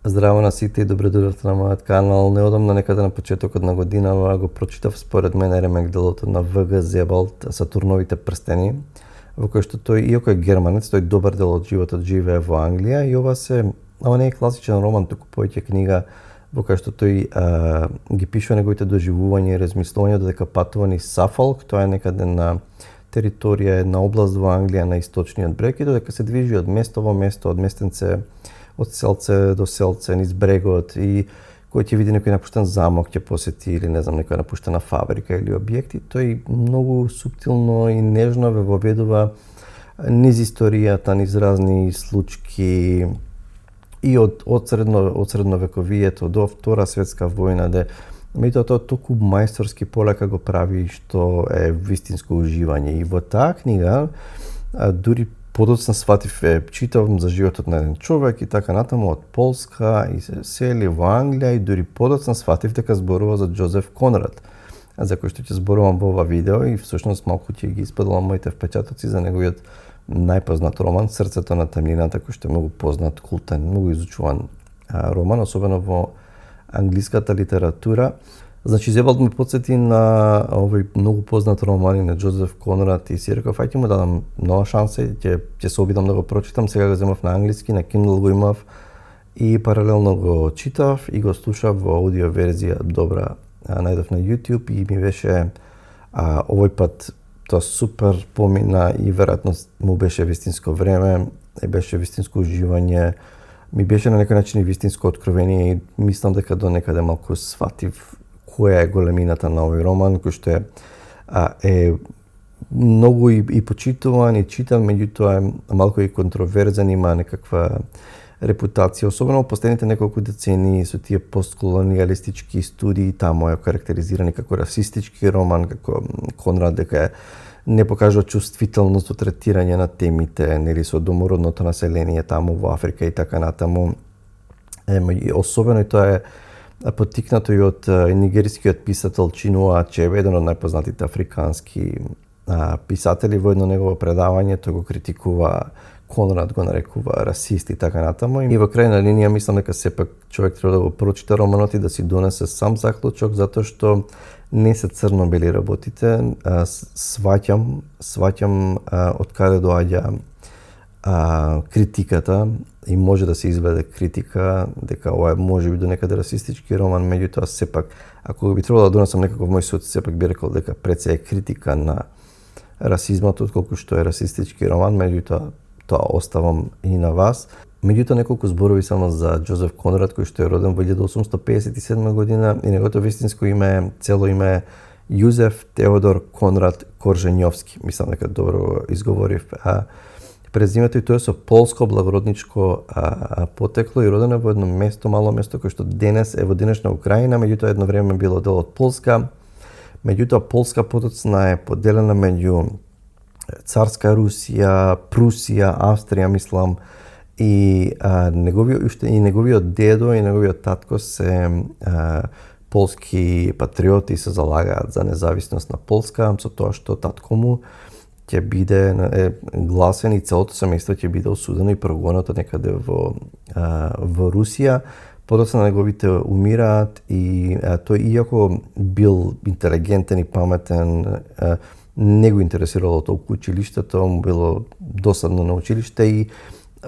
Здраво на сите и добре дојдовте на мојот канал. Неодамна, некаде на почетокот на годинава, го прочитав според мене ремек делото на В.Г. Зебалд Сатурновите прстени, во кој што тој, иако е германец, тој добар дел од животот живее во Англија и ова не е класичен роман, туку повеќе книга во која што тој ги пишува неговите доживувања и размислувања додека патува низ Сафолк, тоа е некаде на територија, една област во Англија на источниот брег и додека се движи од место во место, од местенце, од селце до селце, низ брегот и кој ќе види некој напуштен замок, ќе посети или не знам некоја напуштена фабрика или објекти, тој многу суптилно и нежно ве воведува низ историјата, низ разни случки и од средновековието до Втора светска војна, меѓутоа тоа толку мајсторски полека го прави што е вистинско уживање. И во таа книга дури подоцна сватив, читав за животот на еден човек и така натаму од Полска и се сели во Англија и дури подоцна сватив дека зборува за Џозеф Конрад, за кој што ќе зборувам во ова видео и всушност малку ќе ги испадлам моите впечатоци за неговиот најпознат роман Срцето на тамнината, кој што е многу познат, култен, многу изучуван роман, особено во англиската литература. Значи, Зебалд ме подсети на овој многу познат роман на Џозеф Конрад и си реков, ајде му дадам нова шанса и ќе се обидам да го прочитам. Сега го земав на англиски, на Kindle го имав и паралелно го читав и го слушав во аудио верзија добра. Најдов на YouTube и ми беше овој пат тоа супер помина и веројатно му беше вистинско време, беше вистинско уживање, ми беше на некој начин и вистинско откровение и мислам дека до некаде малку сватив која е големината на овој роман, кој што е многу и почитуван и читан, меѓутоа е малку и контроверзен, има некаква репутација, особено во последните неколку децении со тие постколонијалистички студии, таму е карактеризирани како расистички роман, како Конрад дека не покажува чувствителност во третирање на темите, нели со домородното население таму во Африка и така натаму. Особено и тоа е поттикнато и од нигерискиот писател Чинуа Ачебе, еден од најпознатите африкански писатели. Во едно негово предавање тој го критикува Конрад, го нарекува расист и така натаму. И во крајна линија мислам дека сепак човек треба да го прочита романот и да си донесе сам заклучок, затоа што не се црно-бели работите. Сваќам од каде доаѓа критиката и може да се изведе критика дека ова е можеби до некаде расистички роман, меѓутоа сепак ако би требало да донесам некаков мој суд, сепак би рекол дека пред се е критика на расизмот отколку што е расистички роман, меѓутоа тоа оставам и на вас. Меѓутоа неколку зборови само за Џозеф Конрад, кој што е роден во 1857 година и неговото вистинско име, цело име е Јузеф Теодор Конрад Корженјовски. Мислам дека добро го изговорив презимето и тоа со полско благородничко потекло и роден е во едно место, мало место кој што денес е во денешна Украина, меѓутоа едно време било дел од Полска. Меѓутоа Полска потоцна е поделена меѓу Царска Русија, Прусија, Австрија, мислам, и неговиот дедо и неговиот татко се полски патриоти и се залагаат за независност на Полска, со тоа што татко му ќе биде гласен и целото семејство ќе биде осудено и прогонето некаде во Русија. Подоцна неговите умираат и тој иако бил интелигентен и паметен, не го интересирало толку училиштето, му било досадно на училиште и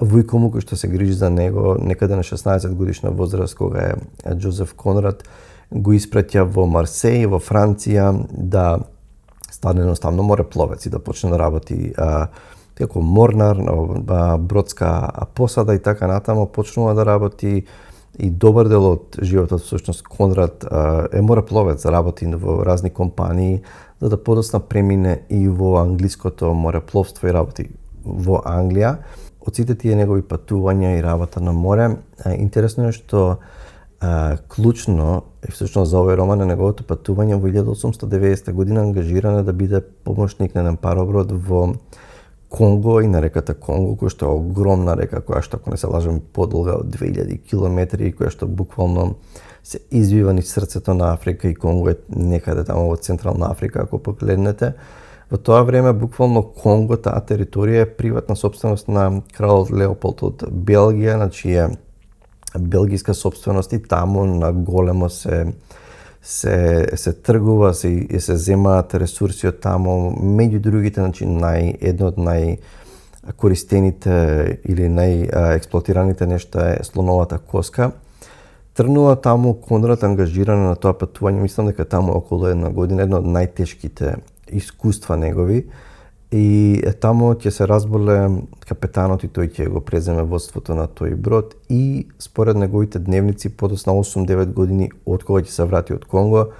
вујко му кој што се грижи за него некаде на 16 годишна возраст, кога е Џозеф Конрад, го испратја во Марсеј, во Франција, да стане едноставно морепловец и да почне да работи како морнар, бродска посада и така натаму. Почнува да работи и добар дел од животот, всушност Конрад е морепловец, работи во разни компании, за да подоцна премине и во англиското морепловство и работи во Англија. Од сите тие негови патувања и работа на море, интересно е што клучно е всушност за овој роман на неговото патување во 1890 година ангажирана да биде помошник на еден пароброд во Конго и на реката Конго, која што е огромна река, која што, ако не се лажам, подолга од 2000 километри, која што буквално се извива низ срцето на Африка и Конго е некаде таму во Централна Африка, ако погледнете. Во тоа време, буквално Конго, таа територија е приватна сопственост на кралот Леополд од Белгија, на чие белгиска собственост и таму на големо се тргува, се земаат ресурси од таму, меѓу другите, значи едно од најкористените или најексплоатираните нешта е слоновата коска. Тргнува таму Конрад ангажиран на тоа патување, мислам дека таму околу една година, едно од најтешките искуства негови. И таму ќе се разболе капетанот и тој ќе го преземе водството на тој брод и според неговите дневници подоцна 8-9 години од кога ќе се врати од Конго,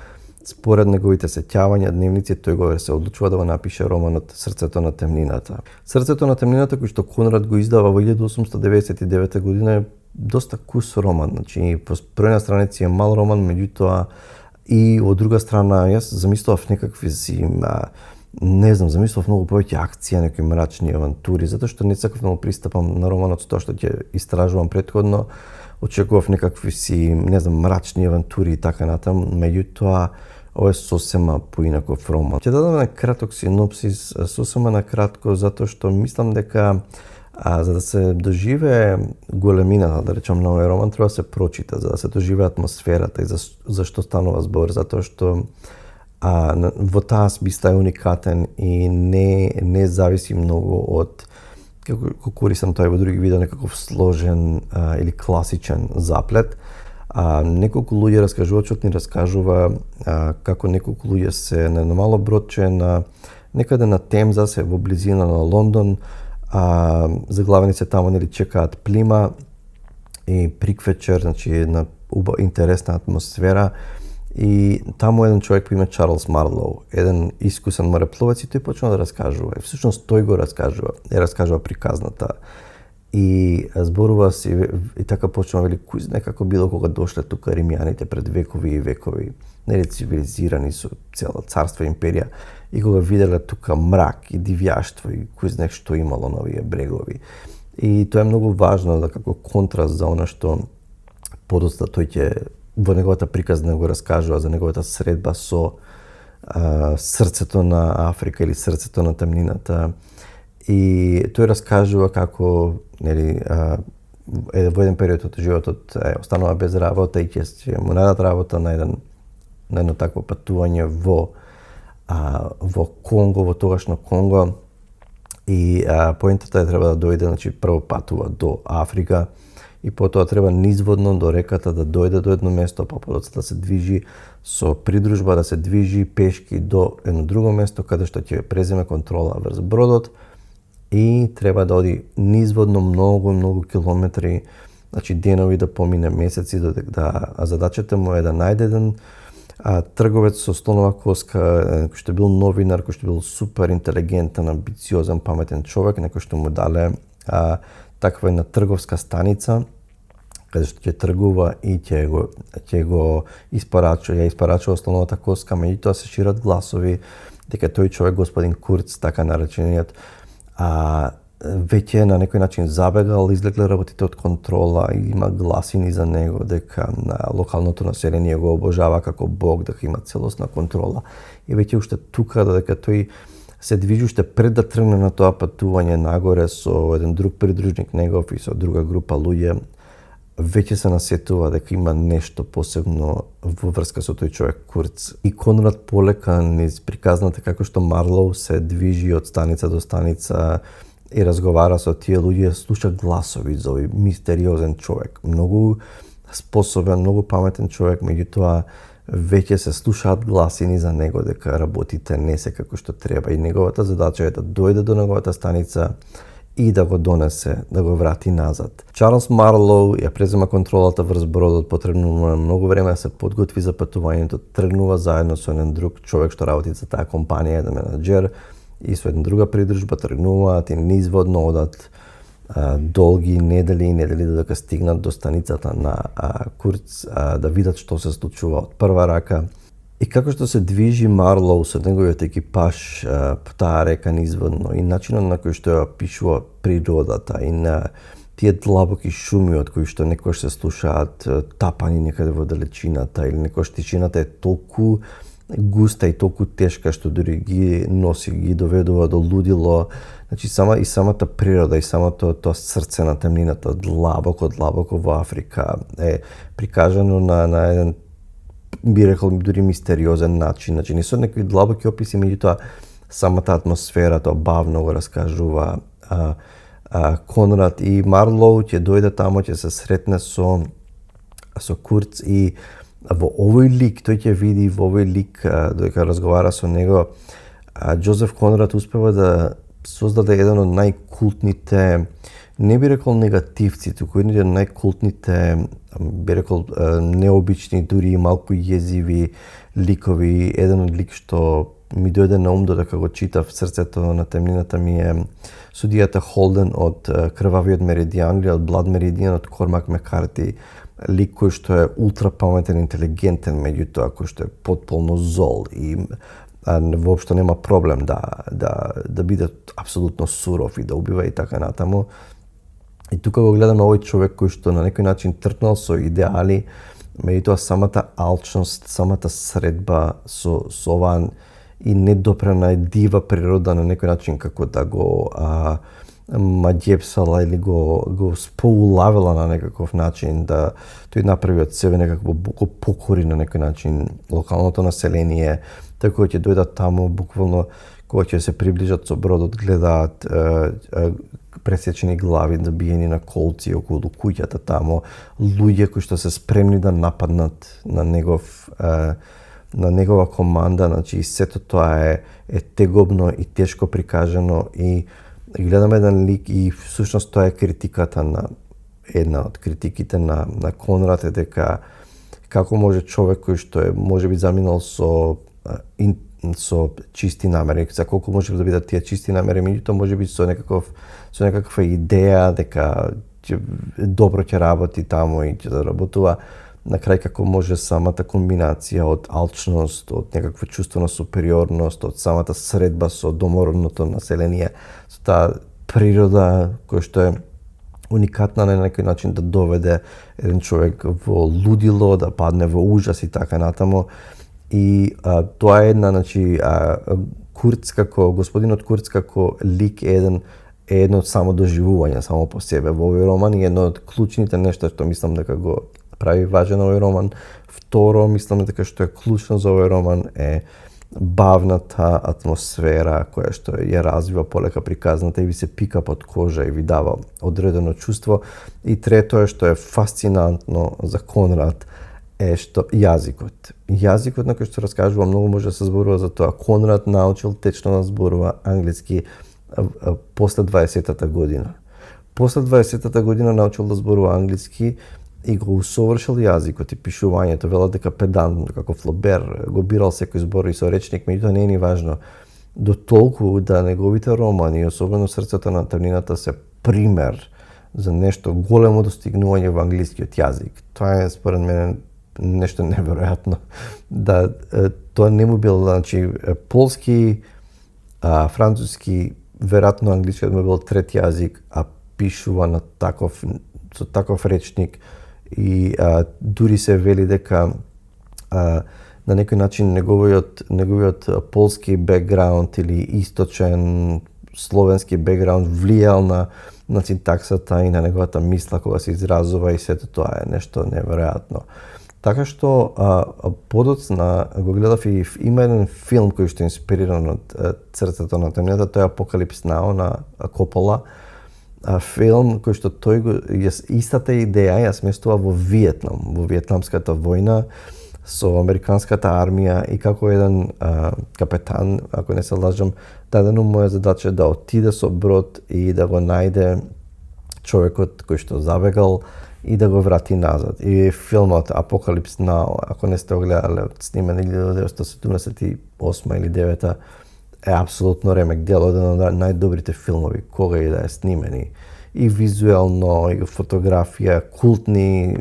според неговите сеќавања дневници тој го се одлучува да го напише романот Срцето на темнината. Срцето на темнината кој што Конрад го издава во 1899 година е доста кус роман, значи по првина страници е мал роман, меѓутоа и од друга страна јас замислував некакви не знам, замислував многу повеќе акција, некои мрачни авантури, затоа што не сакав да му пристапам на романот со тоа што ќе истражувам претходно. Очекував некакви не знам, мрачни авантури и така натаму, меѓутоа ова е сосема поинаков роман. Ќе дадам на краток синопсис, сосема на кратко, затоа што мислам дека за да се доживее големината, да речам, на овој роман, треба да се прочита, за да се доживее атмосферата и за што станува збор, затоа што во таа смисла е уникатен и не зависи многу од, како користам тоа и во други видео, некаков сложен или класичен заплет. Неколку луѓе раскажувачот ни раскажува како неколку луѓе се на мало бродче некаде на Темза, се во близина на Лондон, заглавени се таму, нели чекаат плима и приквечер, значи една интересна атмосфера. И таму еден човек по име Чарлс Марлоу, еден искусен морепловец, и тој почна да раскажува. И всушност тој го раскажува приказната. И зборува си и така почнува, вели, кој знае како било кога дошле тука римјаните пред векови и векови, нели цивилизирани со цела царство и империја, и кога виделе тука мрак и дивјаштво и кој знае што имало на овие брегови. И тоа е многу важно да како контраст за она што подоцна тој ќе во неговата приказна го раскажува за неговата средба со срцето на Африка или срцето на темнината. И тој раскажува како, нели, во еден период од животот останува без работа и ќе му најдат работа на едно такво патување во Конго, во тогашно Конго. И поентата е треба да дојде, значи прво патува до Африка, и потоа треба низводно до реката да дојде до едно место, па подоцна да се движи со придружба, да се движи пешки до едно друго место каде што ќе преземе контрола врз бродот и треба да оди низводно многу километри, значи денови да помине, месеци, а задачата му е да најде еден трговец со слонова коска, кој што бил новинар, кој што бил супер интелигентен, амбициозен, паметен човек, некој што му дале таква една трговска станица, каде што ќе тргува и ќе го испарачува слоновата коска, меѓутоа се шират гласови дека тој човек, господин Курц, така наречениот, веќе на некој начин забегал, излегле работите од контрола и има гласини за него дека на локалното население го обожава како бог, дека има целосна контрола. И веќе уште тука дека тој се движи уште пред да тргне на тоа патување нагоре со еден друг придружник негов и со друга група луѓе, веќе се насетува дека има нешто посебно во врска со тој човек Курц. И Конрад полека низ приказната како што Марлоу се движи од станица до станица и разговара со тие луѓе, слуша гласови за овој мистериозен човек. Многу способен, многу паметен човек, меѓутоа веќе се слушаат гласини за него дека работите не се како што треба и неговата задача е да дојде до неговата станица и да го донесе, да го врати назад. Чарлс Марлоу ја презема контролата врз бродот, потребно му е многу време да се подготви за патувањето, тргнува заедно со еден друг човек што работи за таа компанија, еден менаџер, и со една друга придружба тргнуваат и низводно одат долги недели додека стигнат до станицата на Курц, да видат што се случува од прва рака. И како што се движи Марлоу со неговиот екипаж по таа река низводно и начинот на кој што ја пишува природата и на тие длабоки шуми од кои што некош се слушаат тапани некаде во далечината или некош тишината е толку густа и толку тешка што дури ги носи, ги доведува до лудило. Значи самата природа и самото тоа срце на темнината длабоко во Африка е прикажано на еден, би рекол, дури мистериозен начин. Значи не со некои длабоки описи, меѓутоа самата атмосфера тоа бавно го раскажува Конрад, и Марлоу ќе дојде тамо, ќе се сретне со Курц, и во овој лик тој ќе види, во овој лик додека разговара со него, Џозеф Конрад успева да создаде еден од најкултните, не би рекол негативци, туку еден од најкултните, би рекол необични, дури и малку језиви ликови. Еден од лик што ми дојде на ум додека го читав Срцето на темнината ми е судијата Холден од Крвавиот меридијан или од Блад меридијан од Кормак Мекарти, лик кој што е ултра паметен, интелигентен, меѓутоа кој што е потполно зол и воопшто нема проблем да биде апсолутно суров и да убива и така натаму. И тука го гледаме овој човек кој што на некој начин тркнал со идеали, меѓутоа самата алчност, самата средба со оваа и недопрена дива природа на некој начин како да го маѓепсала или го споулавила на некаков начин, да тој направи од себе некакво го покори на некој начин локалното население, така ќе дојдат таму буквално кога ќе се приближат со бродот, гледаат пресечени глави забиени на колци околу куќата таму, луѓе кои што се спремни да нападнат на негова команда. Значи сето тоа е тегобно и тешко прикажано, и гледаме еден лик, и всушност тоа е критиката на една од критиките на Конрад, е дека како може човек кој што е можеби заминал со чисти намери, за колку може да бидат тие чисти намери, меѓутоа можеби со некаква идеја дека добро ќе работи таму и ќе заработува, на крај како може самата комбинација од алчност, од некаква чувство на супериорност, од самата средба со домородното население, со таа природа која што е уникатна на некој начин да доведе еден човек во лудило, да падне во ужас и така натаму. И тоа е една, значи, Курц како господинот Курц како лик е едно само доживување само по себе во овој роман, и едно од клучните нешта што мислам дека го прави важен овој роман. Второ, мислам дека што е клучно за овој роман е бавната атмосфера која што ја развива полека приказната и ви се пика под кожа и ви дава одредено чувство. И трето е што е фасцинантно за Конрад е што јазикот на кој што раскажува многу може да се зборува за тоа. Конрад научил течно да зборува англиски после 20-та година. После 20-та година научил да зборува англиски и го усовршил јазикот и пишувањето. Велат дека педантно, како Флобер, го бирал секој збор и со речник, меѓутоа не е ни важно. До толку да неговите романи, особено Срцето на темнината, се пример за нешто големо достигнување во англискиот јазик. Тоа е според мене нешто неверојатно. Да тоа не му бил, значи, полски, француски, веројатно англискиот му бил трет јазик, а пишува на со таков речник, и дури се вели дека на некој начин неговиот полски бекграунд или источен словенски бекграунд влијал на синтаксата и на неговата мисла кога се изразува, и сето тоа е нешто неверојатно. Така што подоцна го гледав и има еден филм кој што е инспириран од Срцето на темнината, тоа е Апокалипс Нао на Копола. Филм кој што истата идеја ја сместува во Виетнам, во Виетнамската војна со американската армија, и како еден капетан, ако не се лажам, дадено му е задача да отиде со брод и да го најде човекот кој што забегал и да го врати назад. И филмот Апокалипс Нао, ако не сте го гледале, снимен 1978 или 9 е апсолутно ремек дел, еден од најдобрите филмови кога и да е снимени. И визуелно, и фотографија, култни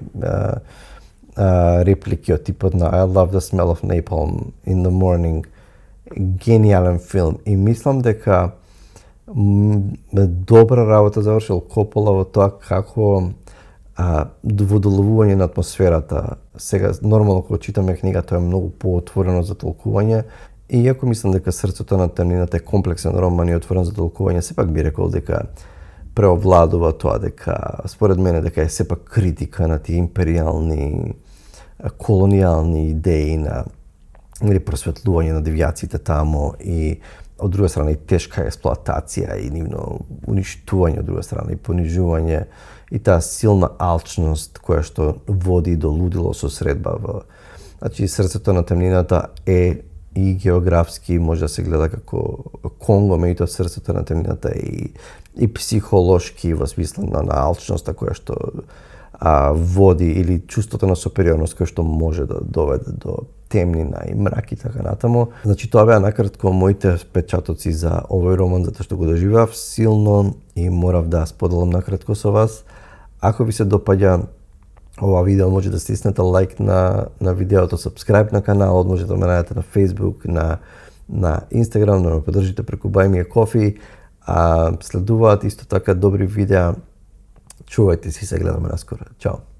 реплики од типот на I love the smell of napalm in the morning. Гениален филм. И мислам дека добра работа завршил Копола во тоа како водоловување на атмосферата. Сега, нормално, кога читаме книга, тоа е многу поотворено за толкување. И иако мислам дека Срцето на темнината е комплексен роман и отворен за толкување, сепак би рекол дека преовладува тоа дека, според мене, дека е сепак критика на тие империјални, колонијални идеи на просветлување на девијациите таму и од друга страна и тешка експлоатација и нивно уништување, од друга страна и понижување и таа силна алчност која што води до лудило со средба во. Значи, Срцето на темнината е и географски може да се гледа како Конго, меѓутоа Срцето на темнината е и психолошки во смисла на алчноста која што води или чувството на супериорност кој што може да доведе до темнина и мрак и така натаму. Значи, тоа беа накратко моите впечатоци за овој роман, затоа што го доживеав силно и морав да споделам накратко со вас. Ако ви се допаѓа ова видео, може да стиснете лайк на видеото, subscribe на каналот, може да ме најдете на Facebook, на Instagram, да ме поддржите преку Buy Me a Coffee. Следуваат исто така добри видеа. Чувајте си, се гледаме наскоро. Чао!